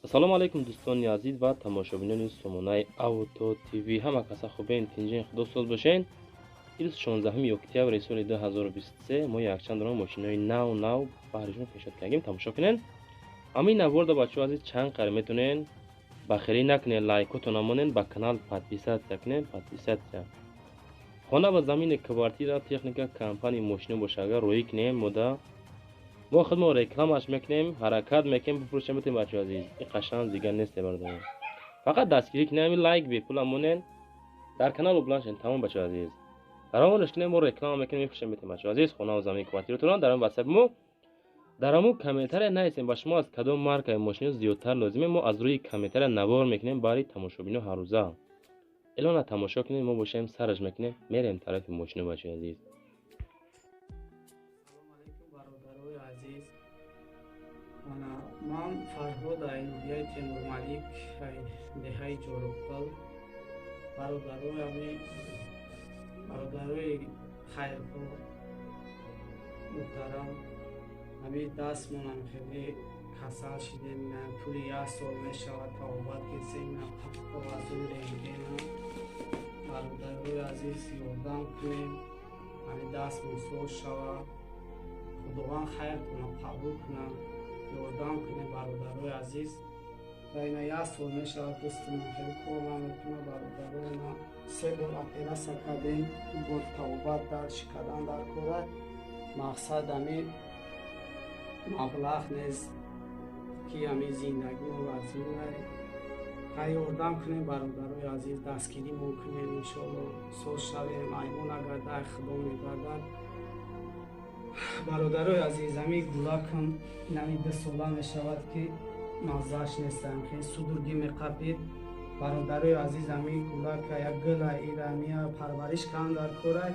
Ассалому алайкум дӯстони азиз ва тамошобинони сомонаи Авто ТВ. Ҳама каса хубен, тинҷен, худо соз бошен. Ирӯз 16 октябри соли 2023 мо якчанд дона мошинои нав нав баҳри шумо пешниҳод кардем, тамошо кунен. Ҳамин наворда бачаҳо азиз чанд қадр метонен бахилӣ накунен, лайкотон намонен, ба канал подписатсия кунен, подписатсия. Хона ва замини квартира, техника, компания мошино боша агар рӯӣ кунем, мода мо худмо рекламаш мекунем, ҳаракат мекунем, бифурӯшем битем бачаҳо азиз. Ин қашанг дигар нест бародарон. Фақат дастгирӣ кунем, ҳамин лайк бепул монен, дар канал обуна шавед, тамом бачаҳо азиз. Фаромӯш кунем, мо реклама мекунем, мефурӯшем битем бачаҳо азиз. Хона ва замини квартиратонро дар WhatsApp мо дар ҳамун комментария нависем ба шумо аз кадом маркаи мошино зиёдтар лозиме, мо аз рӯи комментария навор мекунем барои тамошобино ҳаррӯза. Эълона тамошо кунем, мо бошем сараш мекунем, мерем тарафи мошино бачаҳои азиз. Ман Фарҳод ай ноҳияи Темурмалик, ай деҳаи Ҷорубқул. Бародарои хайрхоҳ муҳтарам, ҳами дастмонам хеле касал шидем, тӯли як сол мешавад табобат гирсем, коғазои рентгена. Бародарои азиз, ёрдам кунем, ҳами дастмон соз шавад, Худованд хайртонро қабул кунад. Ёрдам кунем бародарои азиз. Ва ина як сол мешавад дастмон хеле кор намекунад. Бародарои ман се бор оператсия кардем, бор табобат дар шикадан дар кора. Мақсад ҳами маблағ нест ки ҳами зиндагимо вазъина. Ҳай ёрдам кунем бародарои азиз, дастгиримон кунем, иншоалло соз шавем, аймо нагардад, Худо мегардад. Бародарои азиз, ҳами гулакам инами 2 сола мешавад ки маззааш нестам, хеле судургӣ меқапид. Бародарои азиз, ҳами гулака як гула ира мия парвариш кан дар корай,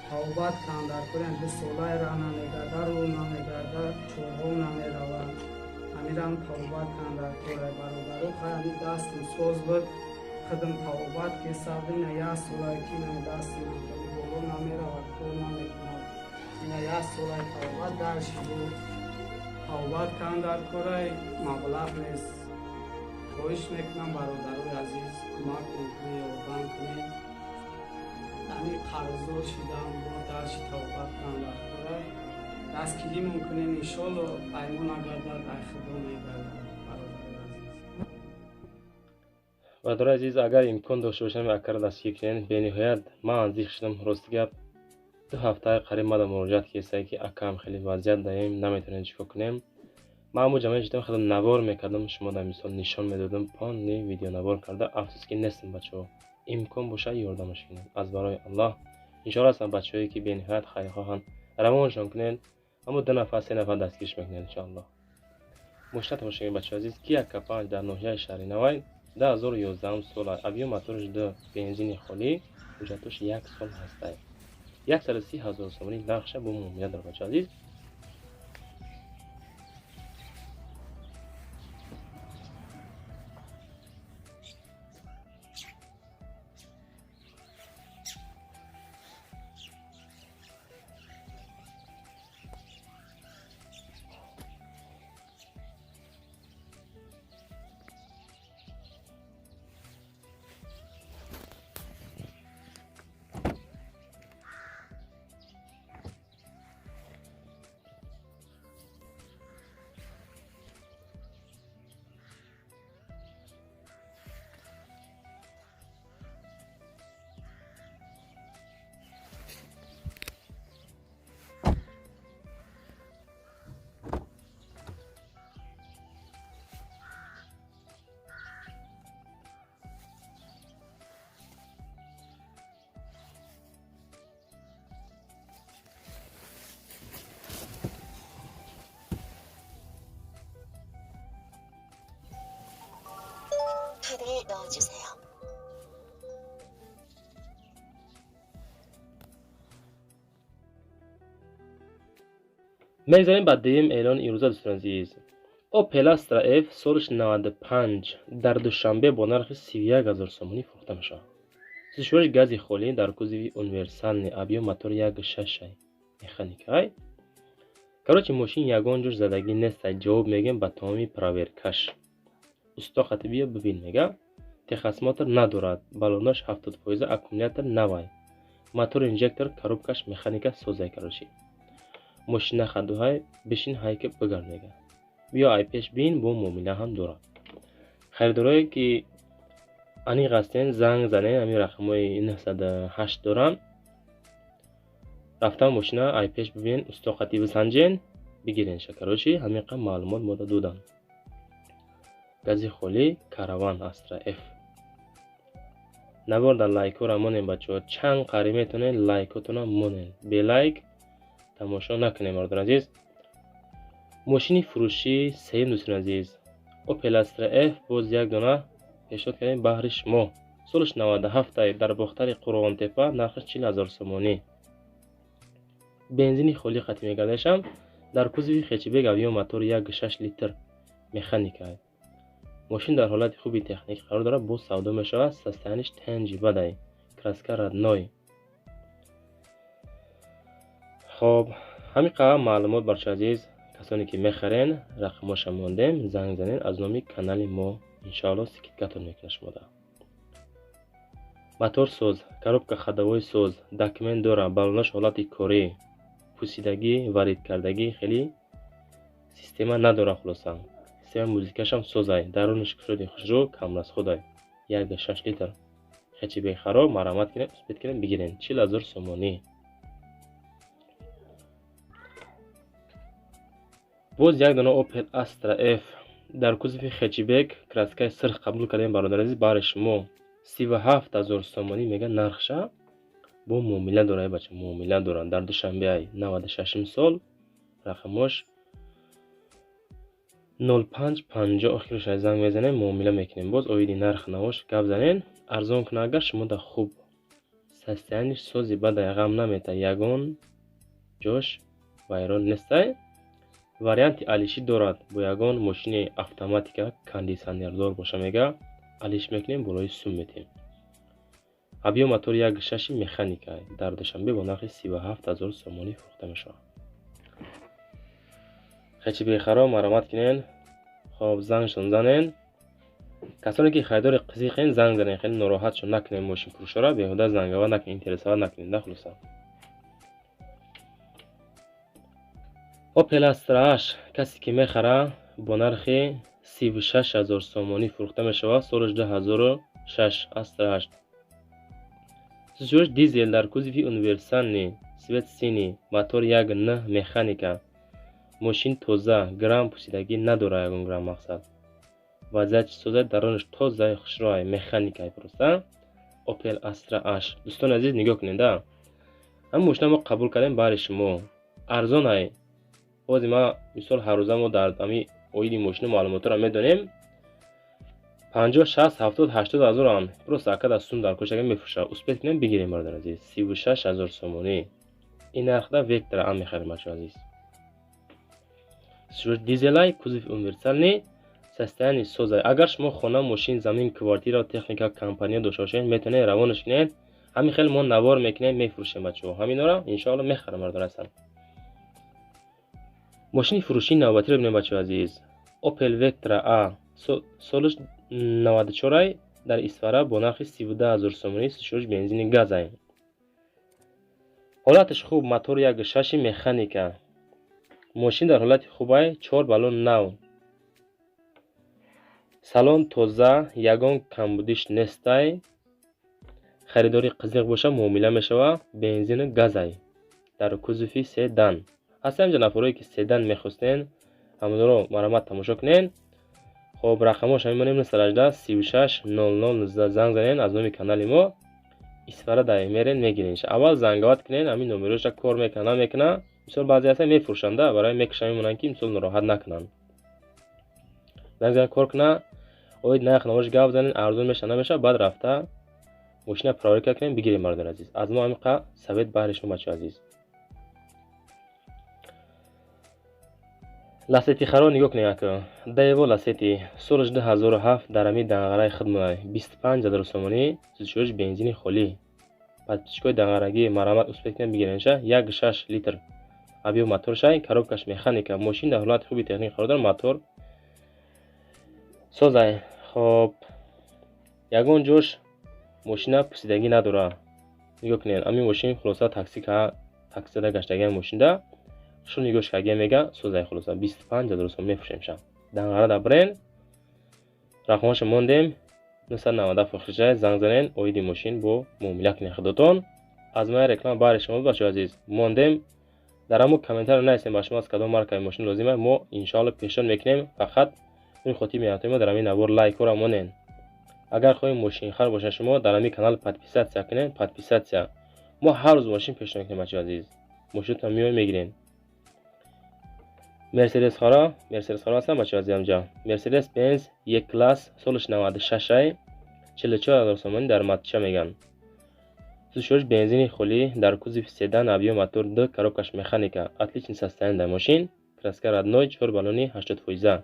табобат кан дар корай, 2 сола ра намегарда, рӯ намегарда, чорҳо намеравад. Ҳамирам табобат кан дар корай бародаро. Хай ҳами дастам соз буд, худам табобат кесардем, ина як сола ки ина дастам боло намеравад, кор намекунад. Ина як сола табобат дарш буд, табобат кан дар корай, маблағ нест. Хоҳиш мекунам бародарои азиз, кӯмак кунед, ёрдам кунед. Ҳами қарздор шидам, бо дарши табобат кан дар корай, дастгиримон кунем, иншоалло аймо нагардад, ай Худо мегардад. Бародарои азиз, бародарои азиз, агар имкон дошта бошам акара дастгирӣ кунед. Бениҳоят ман наздик шудам, рости гап 2 ҳафтаи қариб мада муроҷиат кардам ки акам хеле вазъият даем, наметавонем чӣ кор кунем. Ман ҳамун ҷамъа шидам, хеле навор мекардам, шумо дар мисол нишон медодам, полни видеонавор карда. Афсӯс ки нестам бачаҳо, имкон бошад ёрдамаш кунед аз барои Аллоҳ. Иншоалло ҳастам бачаҳое ки бениҳоят хайрхоҳанд, равоншон кунед, аммо 2 нафар 3 нафар дастгириш мекунед иншоаллоҳ. Мошина тамошо кунед бачаҳо азиз, Kia K5 дар ноҳияи шаҳри Навай, 2011 сола, объём мотораш 2, бензини холӣ, ҳуҷҷатош 1 сол ҳастай. 130 000 сомонӣ нархша бо муомила дорад бачаҳо азиз. 카드를 넣어주세요. Мегзарем ба дуюм эълони имрӯза дӯстони азиз. Opel Astra F солиш 95 дар Душанбе бо нархи 31 000 сомонӣ фурӯхта мешавад. Сишӯриш гази холӣ дар кузови универсални, объём мотор 1.6 механикай. Короче, мошин ягон ҷош задагӣ нест, ҷавоб мегӯем ба тамоми проверкаш. Усто қати биё бибин мега. Техосмотр надорад, баллонаш 70%, аккумулятор навай. Мотор инжектор, коробкаш механика созай короче. Мошина хадуҳай бишин ҳайки бигард мега. Биё ай пеш бин, бо муомила ҳам дорад. Харидорое ки аниқ ҳастен, занг занен, ҳамин рақамҳои 908 доранд. Рафтан мошина ай пеш бибин, усто қати бисанҷен, бигиренша короче, ҳамин қадр маълумот мода доданд. Гази холӣ Караван Astra F. Навор дар лайкҳоро монем бачаҳо, чанд қари метавонед лайкотонро монем. Бе лайк тамошо накунем бародари азиз. Мошини фурӯшии сеюм дӯстони азиз, Opel Astra F боз як дона пешниҳод кардем баҳри шумо. Солаш 97 дар Бохтари Қурғонтепа, нархаш 40 000 сомонӣ. Бензини холӣ қати мегардашам, дар кузови хэтчбек авио мотор 1,6 литр механика. Мошин дар ҳолати хуби техникӣ қарор дорад, боз савдо мешавад, состояниш тенҷи бадай, краска родной. Хоб, ҳамин қадр маълумот барча азиз, касоне ки мехарен, рақамҳоша мондем, занг занен аз номи канали мо, иншоалло скидкатон мекунад шумода. Мотор соз, коробка ходовой соз, документ дора, баллонаш ҳолати корӣ, пусидагӣ, варид кардагӣ хеле система надора хулоса. Система музикашам созай, дарунаш кушоди хушрӯ, камрасходай. 1,6 литр. Хэтчбек хароб, марамат кунед, успеть кунед, бигирен. 40 000 сомонӣ. Боз як дона Opel Astra F дар кузови хэтчбек краскаи сирх қабул кардем бародари азиз, баҳри шумо 37 000 сомонӣ мега нархша, бо муомила дорад бача, муомила дорад. Дар Душанбе 96 сол, рақамош 0550 охираш занг мезанем, муомила мекунем. Боз оиди нарх навош гап занен, арзон кунад агар шумо да хуб. Состояниш сози бадай, ғам намета, ягон ҷош вайрон нестай. Варианти алишӣ дорад, бо ягон мошини автоматика кондитсионердор боша мега, алиш мекунем, болои сум метем. Объём мотор 1,6 механика дар Душанбе бо нархи 37 000 сомонӣ фурӯхта мешавад. Хэтчбек харо марамат кунен, хоб зангшон занен. Касоне ки харидори қизиқен занг занен, хеле нороҳатшон накунен мошинфурӯшоро, беҳуда зангава накунен, интересава накунен, да хулоса. Opel Astra H касе ки мехара бо нархи 36 000 сомонӣ фурӯхта мешавад, солаш 2006 Astra H. Сусӯш дизел дар кузови универсальный, цвет синий, мотор 1,9 механика. Мошин тоза, грамм пусидагӣ надорад ягон грамм мақсад. Вазъияти соза, дарунаш тозаи хушрӯай, механикай просто. Opel Astra H. Дӯстони азиз нигоҳ кунед, да. Ҳамин мошина мо қабул кардем баҳри шумо. Арзонай. Бози ма мисол ҳар рӯза мо дар ҳамин оиди мошина маълумотро медонем. 50, 60, 70, 80 ҳазорам. Просто акада сум дар кӯчага мефурӯшад. Успеть кунем бигирем бародари азиз. 36 000 сомонӣ. Ин нархда Вектора ам мехарем бачаҳо азиз. Дизелай, кузов универсальный, состояние созай. Агар шумо хона, мошин, замин, квартира, техника, компания дошта бошед, метавонед равонаш кунед. Ҳамин хел мо навор мекунем, мефурӯшем бачаҳо. Ҳаминора иншоалло мехарам бародари азиз. Мошини фурӯшии навбатиро бинем бачаҳо азиз. Opel Vectra A солаш 94 дар Исфара бо нархи 32 000 сомонӣ, сушӯш бензини газай. Ҳолаташ хуб, мотор 1,6 механика. Мошин дар ҳолати хубай, 4 баллон нав. Салон тоза, ягон камбудиш нестай. Харидори қизиқ боша муомила мешава, бензину газай. Дар кузови седан. Ҳастанд инҷа нафарое ки седан мехостен, ҳамонро марамат тамошо кунен. Хоб рақамҳош ҳамин монем 918 36 00 19 занг занен аз номи канали мо. Исфара дай мерен мегирен. Аввал зангават кунен, ҳамин номероша кор мекунад, намекунад. Мисол баъзе ҳастанд мефурӯшанд, барои мекушанд мемонанд ки мисол нороҳат накунанд. Занг занен кор кунад, оид нарх навош гап занен, арзон мешавад, намешавад, баъд рафта мошина проверка кунем, бигирем бародари азиз. Аз мо ҳамин қадр совет баҳри шумо бачаҳо азиз. Ласети харо нигоҳ кунед ака. Даево Ласети солаш 2007 дар ҳамин данғараи хидмат 25 000 сомонӣ, сушӯш бензини холӣ. Подписчикои данғарагӣ марамат успеть кунед бигиренша 1,6 литр. Объём мотор шай, коробкаш механика, мошин дар ҳолати хуби техникӣ қарор дорад, мотор созай. Хоб, ягон ҷош мошина пусидагӣ надора. Нигоҳ кунед, ҳамин мошин хулоса такси зада гаштагиам мошинда. Шу нигоҳш кагия мега, созай хулоса 25000 сом мефурӯшемша. Данғарада бирен, рақамашо мондем 997 охиршай, занг занен, оиди мошин бо муомила кунед худотон. Аз ман реклама баҳри шумо бачаҳои азиз мондем. Дар ҳамон комментарио нависем ба шумо аз кадом маркаи мошин лозим аст, мо иншоалло пешниҳод мекунем. Фақат ин хотир меҳнатҳои мо дар ҳамин навор лайкҳоро монен. Агар хоҳем мошинхар бошад шумо дар ҳамин канал подписатсия кунед, подписатсия. Мо ҳар рӯз мошин пешниҳод мекунем бачаҳои азиз. Мошинтон меоед мегирен. Мерседес хара, Мерседес хара ҳастам бачаҳои азиз ҳамҷа. Мерседес Бенз Е класс солаш 96 44000 сомонӣ дар матча меган. Сушош бензини холӣ дар кузови седан, объем мотор 2, коробкаш механика, отличный состояние дар мошин, краска родной, 4 баллони 80%.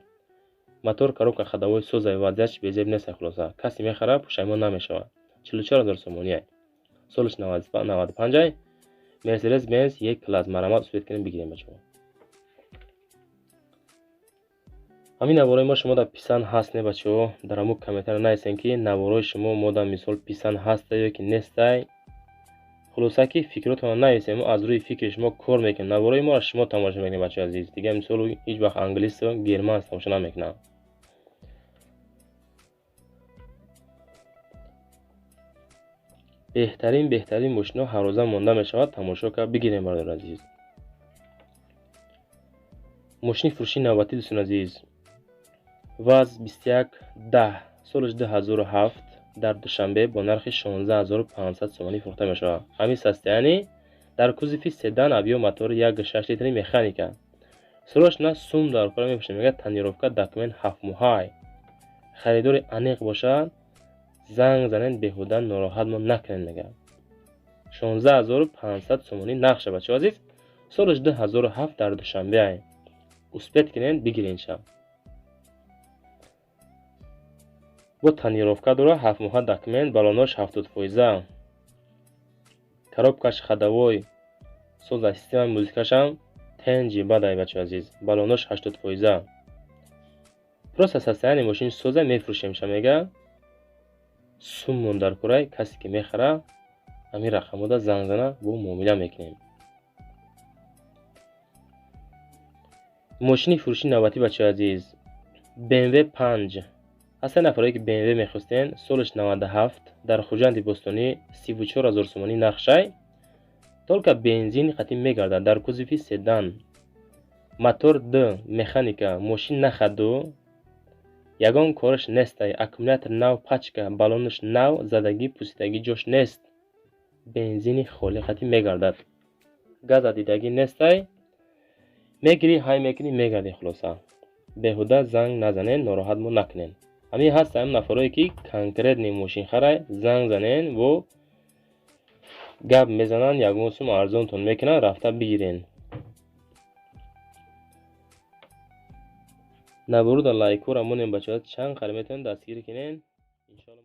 Мотор коробка ходовой созай, вазъиятш безеб нест хулоса. Касе мехара пушаймон намешавад. 44000 сомонӣ. Солаш 95. Мерседес Бенз Е класс марамат успед кунем бигирем бачаҳо. Ҳамин наворои мо шумо дар писанд ҳаст не бачаҳо? Дар ҳамон комментарио нависем ки наворои шумо мо дар мисол писанд ҳаста ё ки нестай. Хулоса ки фикротонро нависем, мо аз рӯи фикри шумо кор мекунем. Наворои моро шумо тамошо мекунед бачаҳои азиз. Дигар мисол ҳеҷ вақт англису германс тамошо намекунам. Беҳтарин мошино ҳаррӯза монда мешавад, тамошо кард бигирем бародари азиз. Мошини фурӯшии навбатӣ дӯстони азиз. ВАЗ 2110 солаш 2007 дар Душанбе бо нархи 16500 сомонӣ фурӯхта мешавад. Ҳамин состояние дар кузови седан, объем мотори 1.6 литри механика. Срочно сум дар кора мепӯшем, мегӯяд тонировка документ 7 моҳай. Харидори аниқ бошад, занг занед, беҳуда нороҳатмон накунед мегӯяд. 16500 сомонӣ нархша бачаҳо азиз. Солаш 2007 дар Душанбе. Успед кунед бигиренша. Бо тонировка дора, 7 моҳа документ, баллонош 70%. Коробкаш ходовой, соза системаи музикашам тенҷи бадай бачаҳои азиз. Баллонош 80%. Просто состояние мошин соза мефурӯшемша мега. Суммон дар курай, касе ки мехара ҳамин рақамода занг зана, бо муомила мекунем. Мошини фурӯшии навбатӣ бачаҳои азиз BMW 5. Ҳастанд нафарое ки BMW мехостен, солаш 97 дар Хуҷанди Бостонӣ 34000 сомонӣ нархшай. Только бензин қатъи мегардад дар кузови седан. Мотор 2, механика, мошин нахаду, ягон кораш нестай, аккумулятор нав, пачка, баллонаш нав, задагӣ пусидагӣ ҷош нест. Бензини холӣ қатъи мегардад. Газа дидагӣ нестай. Мегирӣ, ҳай мекунӣ, мегардӣ хулоса. Беҳуда занг назанен, нороҳатмон накунен. Ҳамин ҳаст ҳамин нафарое ки конкретный мошинхарай, занг занен, бо гап мезананд, ягон сум арзонтон мекунанд, рафта бигирен. Наворуда лайкҳоро монем бачаҳо, чанд қадр метавонед дастгирӣ кунен. Иншоалло.